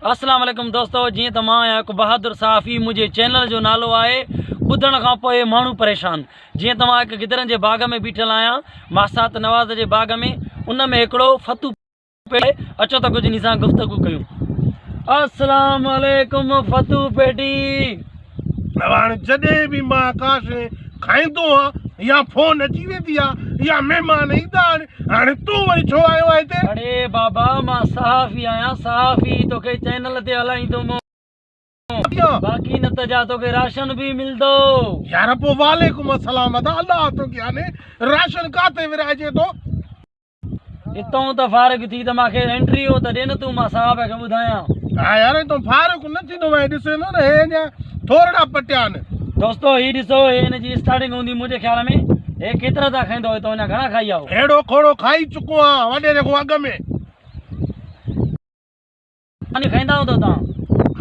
اسلام عليڪم دوستو جيئن ته مان آهيان هڪ بهادر صحافي منهنجي چينل جو نالو آهي ٻڌڻ کان پوء ماڻهو پريشان جيئن ته مان هڪ گدرن جي باغ ۾ بيٺل آهيان ماسات نواز جي باغ ۾ ان ۾ هڪڙو فتو پيٽي اچو ته ڪجهه انهي سان گفتگو ڪيون اسلام عليڪم فتو پيٽي. هاڻ جڏهن به مان ڪا شيء کائيندو آهيان يا فون اچي ويندي آهي يا مهمان ايندا آهن هاڻي تون وري ڇو آيو آهين هتي؟ اڙي بابا مان صحافي آهيان صحافي توکي چينل تي هلائيندم باقي نه ته جا توکي راشن به ملندو. يار پوء وعليڪم السلام ادا الله توکي هاڻي راشن ڪاٿي ورهائجي ٿو؟ اتئون ته فارغ ٿي ته مان کي انٽريو ته ڏي نه تون مان صاحب کي ٻڌايان. ها يار اتئون فارغ نه ٿيندو آهين ڏسين ٿو نه هي اڃا ٿورڙا پٽيا آهن. دوستو هي ڏسو هي هن جي اسٽارٽنگ هوندي منهنجي خيال ۾ هي ڪيترا ٿا کائيندو هتو اڃا گهڻا کائي آئو. هيڙو کوڙو کائي چڪو آهان وڏيري کان اڳ ۾. ماني کائيندا هوندو توهان؟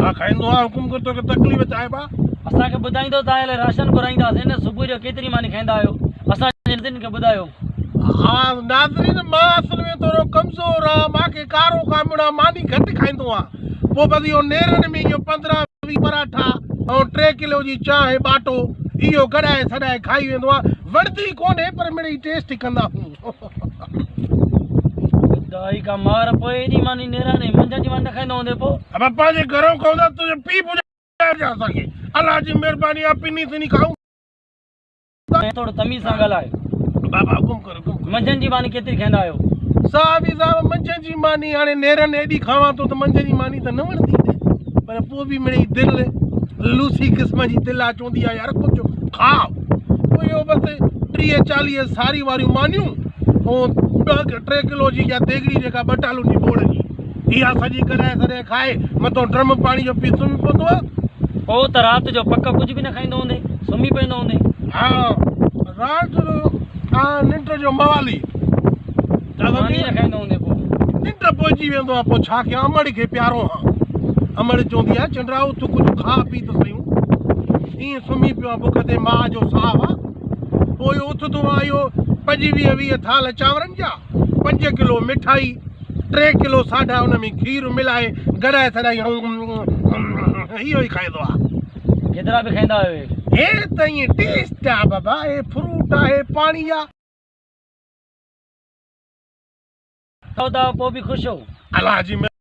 ها کائيندو آهيان حڪم ڪر توکي تڪليف ڇا آهي ڀاء؟ اسان کي ٻڌائيندو توهان الائي راشن گهرائينداسين نه صبح جو ڪيتري ماني کائيندا آهيو اسان جي ناظرين کي ٻڌايو. ها ناظرين مان اصل ۾ ٿورو ڪمزور آهيان مان کي ڪارو کامڻ آهي ماني گهٽ کائيندو آهيان پوء بس اهو نيرن ۾ اهو 15 20 پراٺا ۽ 3 ڪلو جي چانهه ٻاٽو اهو گڏائي سڏائي کائي ويندو آهيان وڻندي ڪونهي پر مڙئي ٽيسٽ ڪندا آهيون. ٻڌائي ڪا مار پوء ايڏي ماني نيراني منجهند جي ماني نه کائيندو هوندين پوء. ابا پنهنجي گهرئون کائون ٿا تنهنجو پيء پڄائي اسان کي الله جي مهرباني آ پني سني کائون ٿا. ٿورو تميز سان ڳالهاء. بابا حڪم ڪر حڪم ڪر. منجهند جي ماني ڪيتري کائيندا آهيو. صحابي صاحب منجهند جي ماني هاڻي نيرن ايڏي کاوان ٿو ته منجهند جي ماني ته نه وڻندي نه پر پوء به مڙئي دل لوسي قسم جي دل آ چوندي آ يار ڪجهه کاء پوء اهو بس 30 40 ساري واريون مانيون ۽ 2 3 ڪلو جي يا ديڳڙي جيڪا ٻٽالن جي ٻوڙ جي اها سڄي ڪڍائي سڏائي کائي مٿو ڊرم پاڻي جو پي سمهي پوندو آ. پوء ته رات جو پڪ ڪجهه به نه کائيندو هوندين سمهي پوندو هوندين. ها رات جو آ ننڊ جو موالي. ماني نه کائيندو هوندين پوء. ننڊ پئجي ويندو آ پوء ڇا ڪيان امڙ کي پيارو هان. امڙ چوندي آ چنڊا اٿ ڪجهه کاء پي ته سهيون. ائين سمهي پيو آ بک تي ماء جو ساهه آ. پوء اهو اٿندو آ اهو 25 20 ٿالهه چانورن جا، 5 ڪلو مٺائي، 3 ڪلو ساڍا ان ۾ کير ملائي گڏائي سڏائي اهو ئي کائيندو آ. گدرا به کائيندا آهيو هي؟ هي ته ائين ٽيسٽ آ بابا هي فروٽ آ هي پاڻي آ. کائو ٿا پوء به خوش هو. الله جي مهرباني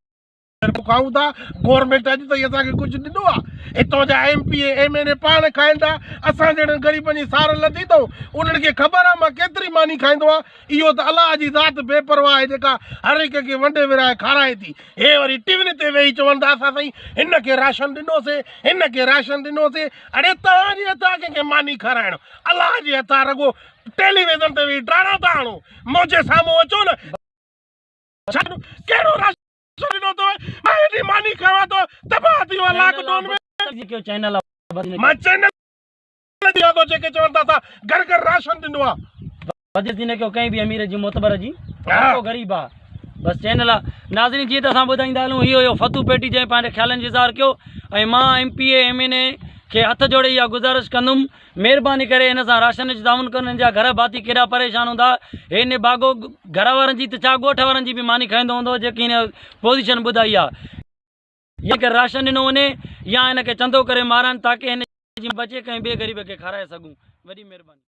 کائون ٿا گورنمينٽ اڄ تائين اسان کي ڪجهه ڏنو آ هتان جا M P A M N A پاڻ کائن ٿا اسان جهڙن غريبن جي سار لڌي اٿئون انهن کي خبر آ مان ڪيتري ماني کائيندو آ اهو ته الله جي ذات بي پرواهه آهي جيڪا هر هڪ کي ونڊي ورهائي کارائي ٿي هي وري ٽي وين تي ويهي چون ٿا اسان سائين هن کي راشن ڏنوسي هن کي راشن ڏنوسي اڙي توهان جي هٿان ڪنهن کي ماني کارائڻ الله جي هٿان رڳو ٽيليويزن تي ويهي ڊراڻا ٿا هڻو منهنجي سامهون اچو نه ڇا ڪهڙو راشن ڏنو اٿو مان ايڏي ماني کاوان ٿو تباهه ٿي ويو لاڪ ڊائون ۾ مان چينل ڏيان ٿو جيڪي چون ٿا اسان گهر گهر راشن ڏنو آ. بدعزتي نه ڪيو ڪنهن به امير جي معتبر جي هر ڪو غريب آ بس چينل آ ناظرين جيئن ته اسان ٻڌائيندا هلون هي هيو فتو پيٽي جنهن پنهنجي خيالن جو اظهار ڪيو ۽ مان M P A M N A کي هٿ جوڙي اها گذارش ڪندم مهرباني ڪري هن سان راشن جو تعاون ڪن هن جا گهر ڀاتي ڪيڏا پريشان هوندا هي نڀاڳو گهر وارن جي ته ڇا ڳوٺ وارن جي به ماني کائيندو هوندو جيڪي هن پوزيشن ٻڌائي آ يا ڪري راشن ڏنو وڃي يا هن کي چندو ڪري مارائن تاڪي هن جي بچي ڪنهن ٻئي غريب کي کارائي سگهون وڏي مهرباني.